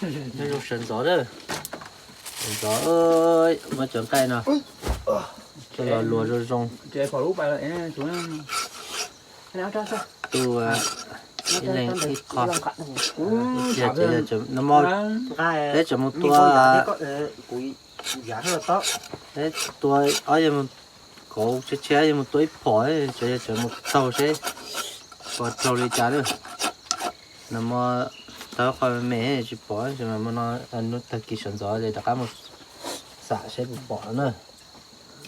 Nyob zoo sawv ntxov lawm. Sawv ntxov, muab cov nqaij no coj los luas zoo zoo. Tu ib leeg ib qho. Peb tseem mus tua, peb tua ob yog mus kauv tshiab tshiab, yog mus tua ib phom, tseem yog tseem mus taug seb puas raug li cas lawm. Nag hmo tau qhov me me tsis pom, tsis mas no hnub tag kis sawv ntxov ces rov qab mus xam seb puas pom na.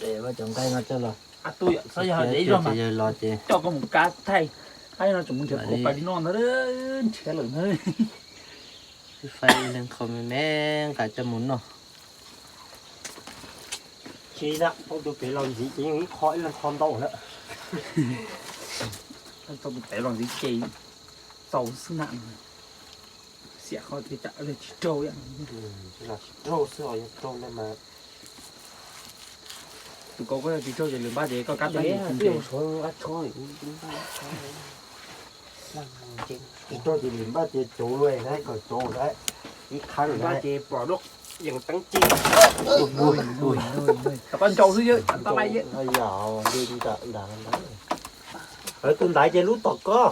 Cov nqaij no coj los, yawg los ces fais ib leeg qho me me nqa coj mus noj. Tsis na, thaum tus pem los ntxiv ces yeej ib qho ib leeg qho ntau na. Thaum tus pem los ntxiv ces txaus xwb na. Xiam qhov tias tsam tsis raug, tsis raug xwb os, yog raug ntawd mas tus kauv koj yog tsis raug ces lwm npab ces koj kab tag. Tsis raug ces lwm npab ces cauv lawm, kawm cauv lawm, ib qhab lawm ces pom lub yees teeb ci. Koj ncaus xwb, tab lais, yam li nram nrad, tus ntaiv ces lub tom koj.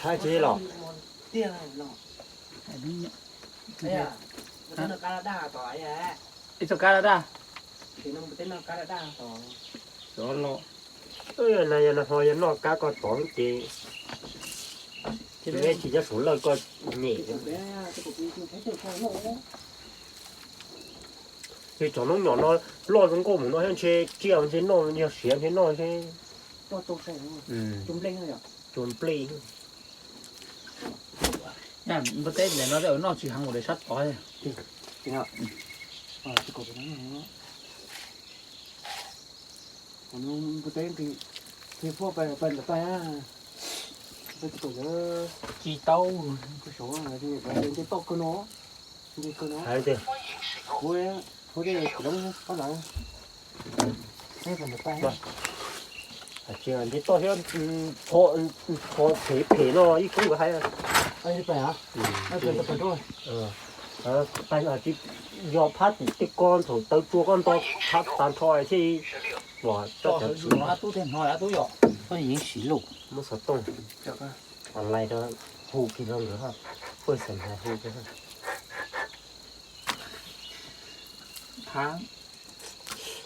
Hais tsis los? Ib txoj kab daj. Xyov los. Yog nag hmo yog noj kab koj tod ces, ces tsis nyob Suav lawj koj nyem. Ces tsov noob nyom no loj zoo nkauj mus no thiab, ntshe tsiaj ntshe noj, yog siav ntshe noj thiab. Cua nplej. Npua teb ntawm no tej zaum noj tsis heev ua daim sab tod. Npua teb nqis, nqis puag pais ntawm pais, tsis tau, nce toj kawg no, nce kawg no. Hauv tej, hauv tej lawv, nce toj thiab, qhov phem phem no ib khub nkawd hais. Yog phab tim tej ko thaum taw tsua koj nto phab tas nrho thiaj pom toj cov txiv. Koj yeej siv lus muab xov tooj online rau hu kiag rau nkawd, poj xam hais hu kiag.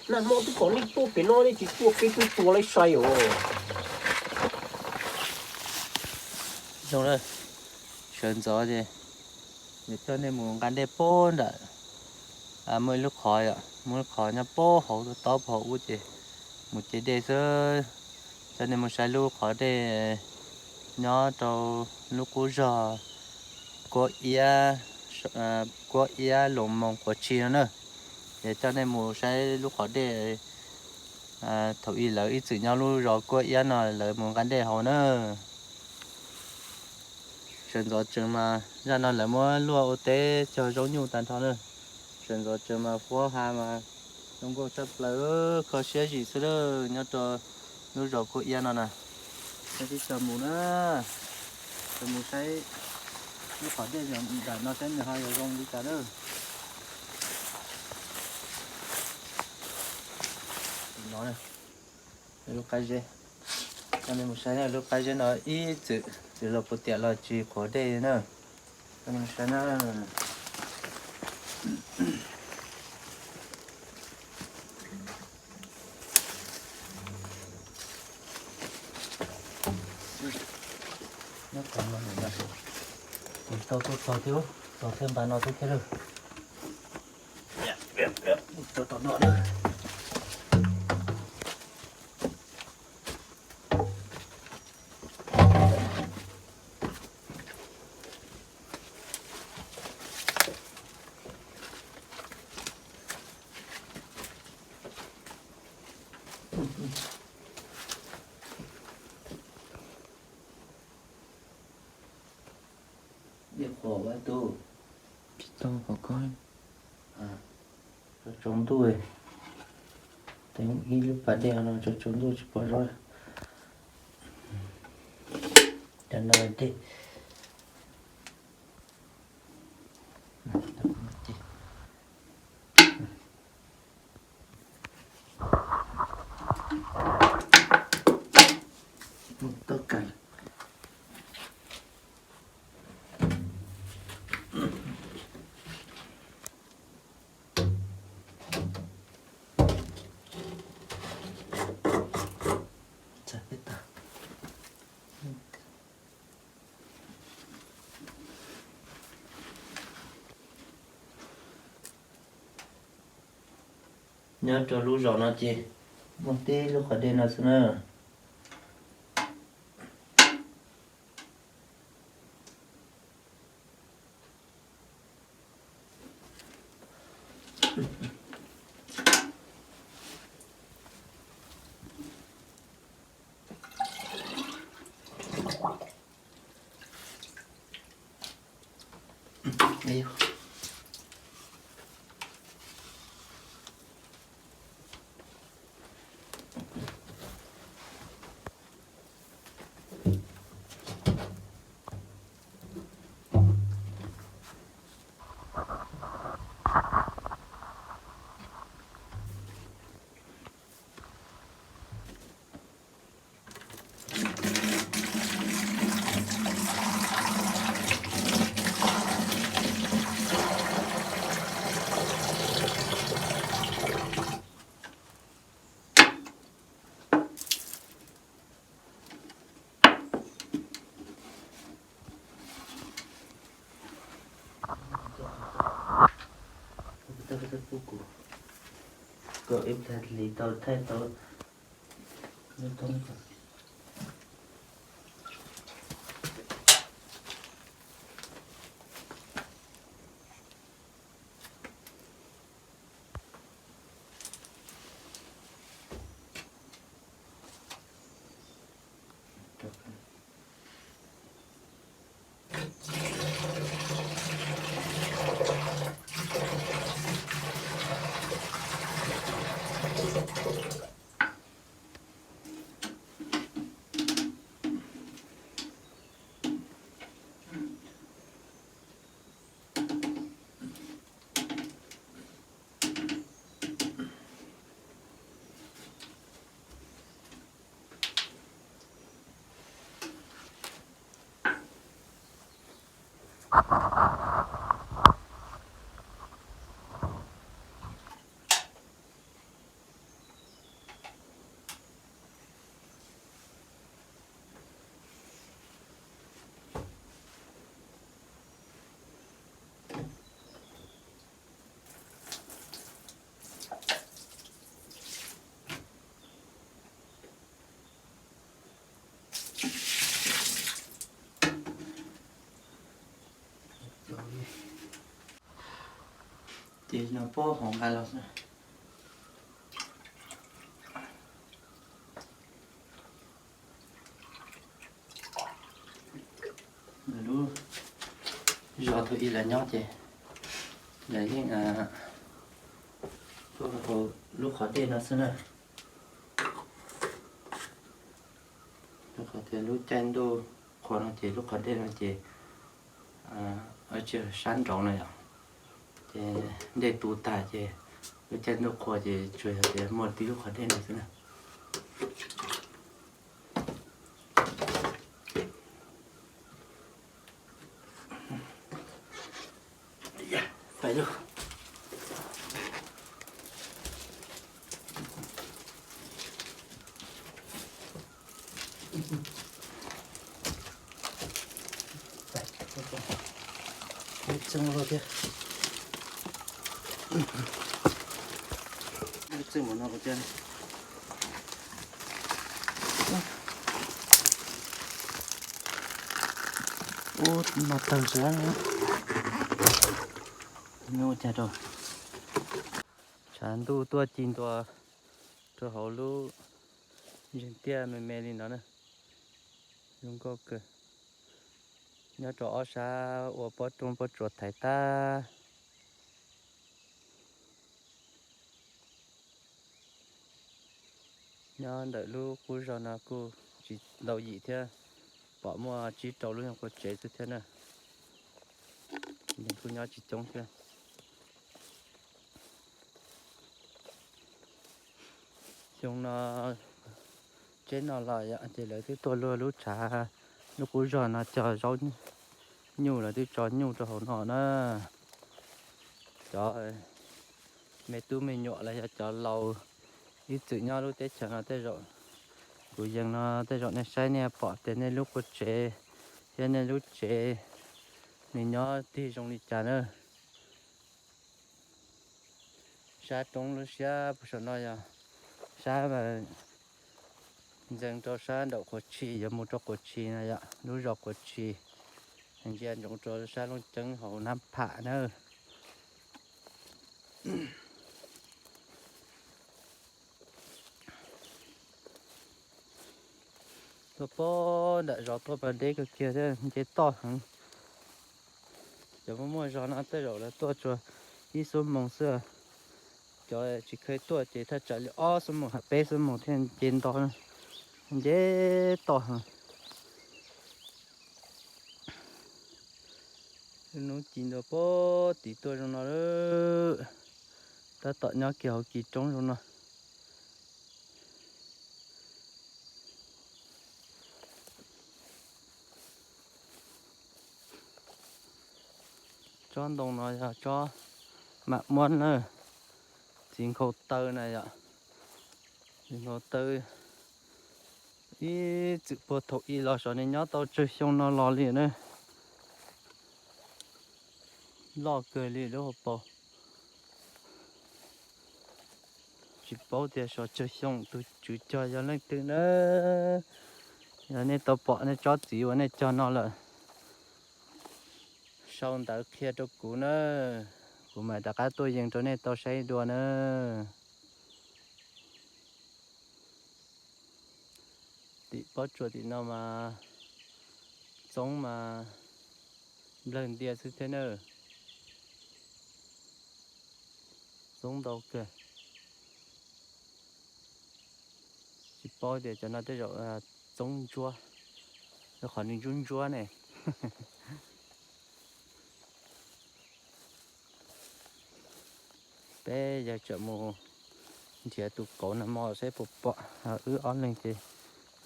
Nag hmo twb kom nej tuaj pem no nej tsis tuaj peb twb tua laib sai os. Zoo na, sawv ntxov ces yuav coj nej mus nqa dej puag nram, muaj ib lub qhov yom, muaj lub qhov nyob puag hauv tob puag hauv ub ces mus ce dej xwb. Coj nej mus saib lub qhov dej nyob rau lub qub zog Kuab Iab, Kuab Iab Loos Moos Quav Tshis no na. Ces coj nej mus saib lub qhov dej thaum ub lawv ib txwm nyob lub zos Kuab Iab no lawv mus nqa dej haus na. Sawv ntxov tsees mas zaj no lawv muab luaj ua teb cog zaub nyuj tag nrho na. Sawv ntxov tsees mas huab ha mas zoo nkauj tshaj plaws, kho siab zim xwb lawm nyob rau lub zos Kuab Iab no na. Peb twb cog mus na, cog mus saib lub qhov dej nram no saib nws ho yuav zoo li cas na. Lub qab zeb, coj nej mus saib na, lub qab zeb no ib txwm txwm los puas tiam los tsis qhuav dej na. Coj nej mus saib na. Nyob tod no, tau tuaj txog thiab, txog thiab npaj no thiab thiab lawm. Cov tom no na. Diam Qhuas ua tub. Tsis tau qhuas koj. Tsaus tsaus ntuj, teem ib lub pas dej no tsaus tsaus ntuj tsis pom zoo. Cov no dej. Tau kawg. Nyob rau lub zos no ces muaj tib lub qhov dej no xwb na. Kom ib pliag li tau thaij tau. Ces no pob hauv nqa los xwb. Lub zos thaum ub lawv nyob ces lawv yeej tuaj hauv lub qhov dej no xwb na. Rau qhov tias lub caij ntuj qhua no ces lub qhov dej no ces tsis sab nraud no yom. Ces dej tu tag ces lub caij ntuj qhua ces tsuas yog tias muaj tib lub qhov dej no xwb na. Pais lauj. Lub txeej los thiab. Lub txeej mus no thiab. Ub, mas tawg sab. Ua cas rau tshav ntuj tuaj ci ntua rau hauv lub zeeg tiaj me me li no na. Zoo nkauj kawg. Nyob rau ob sab ua pob rooj pob tsuas thaiv tag. Nyob ntawm lub qub zog no kuj tsis ntau yim thiab, pom muaj tsib rau lub nyuag qub tsev xwb thiab na. Kuj nyob tsis coob thiab. Xyoo no, tsheb no los yom, ces lawv twb tuaj luag lub tshav, lub qub zog no cog zaub nyuj, lawv twb tso nyuj rau hauv no na. Cov me tub me nyuam los yog cov laus ib txwm nyob lub teb chaws no tej zaum, kuv yees no tej zaum nej saib nej pom tias nej lub qub tsev thiab nej lub tsev nws nyob tig zoo li cas na. Sab roob lub siab puag saum no yog sab ntxeev rau sab nraum Quav Tshis yuav mus rau Quav Tshis na yom, lub zos Quav Tshis, ntsia ntsoov rau sab Looj Ceeb hauv Nab Pham na. Tuaj pem nram zos tuaj pas deb kawg kiag thiab nce toj heev. Cov muaj muaj zog no tej zaum lawv tuaj tsuas ib xuab moos xwb. Cov tsis kheev tuaj ces thaj tsam li ob xuab moos hab peb xuab moos thiaj nce nto, nce toj heev. Hnub ci ntua pem tid tuaj zoo no lawm, tab tom nyob kiag hauv kis roob zoo no. Tsob ntoo no yog tsob mam muab na, txiv nkhaus taw na yom. Txiv nkhaus taw ib txwm puag thaum ub los saum no nyob tau tsawg xyoo no los li na. Loj kawg li lub hauv paus. Tsis paub tias xyov tsawg xyoo tus tswv cog yog leej twg na. Yog nej tau pom nej tsob txiv uas nej cog no lawm, sau ntawv qhia rau kuv na, kuv mam rov qab tuaj yees rau nej tau saib dua na. Tim pob tsuas tim no mas txoob mas nplawg ntia xwb thiab na. Txoob ntau kawg. Tsis paub tias cov no tej zaum txoob ntsuab, rau qhov nws ntsuab ntsuab ne. Peb yog tseem mus nrhiav tus kauv no mog saib puas pom, wb ob leeg ces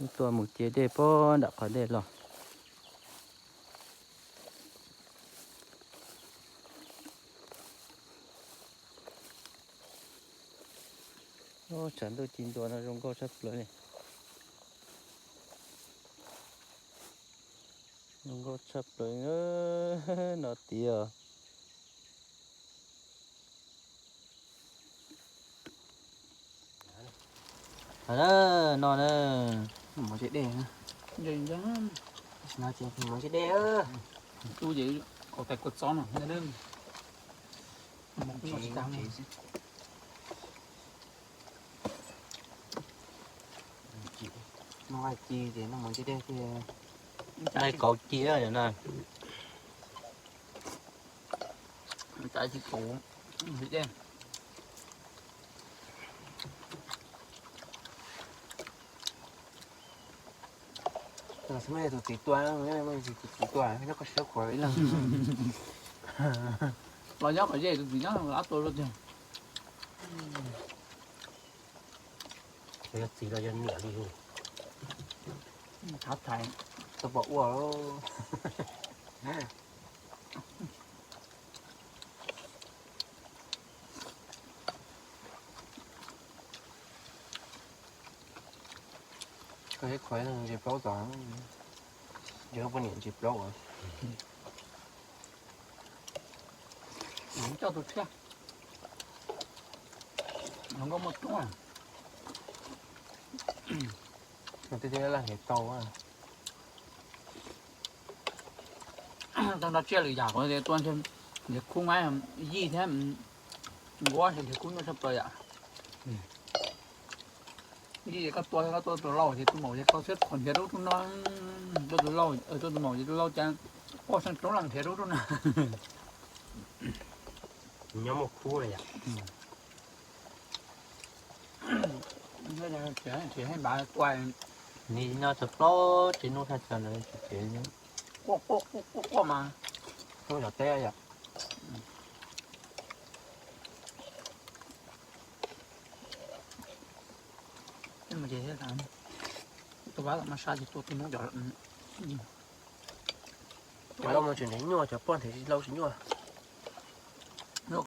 wb tuaj mus cia dej puag nram qhov dej los. Tshav ntuj ci ntua no zoo nkauj tshaj plaws li. Zoo nkauj tshaj plaws no tiag. No na, mov ntsej dej. Mov ntsej dej. Tub ces ua tais kua txob no. Noj ci ces noj mov ntsej dej thiab. Noj kauv ci na. Tus txiv tuaj, tus txiv tuaj nyob koj siab khuav ib leeg. Los nyob qhov zej tus txiv nyob qab tua luaj tiag. Yog txiv los yog niam li. Txhob pom ua. Koj siab khuav ntses plaub tod, yog poj niam ntses plaub. Coj tus tshiab, zoo nkauj muaj tub. Tej laj hliav tau. Tau nrog tsiaj lwm yam qhov tias tua nrhiav khub maib yij thiab nquab nrhiav khub nyuaj tshaj plaws yom. Yij koj tua, koj tua tus laus ces tus maum ces koj siab khuav nrhiav rau tus no, tua tus laus, tua tus maum ces tus laus cas Ua xeem roob los nrhiav rau rau na. Nyob muaj khub yom. Nis no txog plaub tsev nub thaj chaw ntawd tsev quaj quaj mas. Hnub yog teb yom. Tus vaj mas sab ces tua tus nub cov. Cov lauj mas tseem nrhiav nyuaj, cov poj nrhiav lauj tsis nyuaj.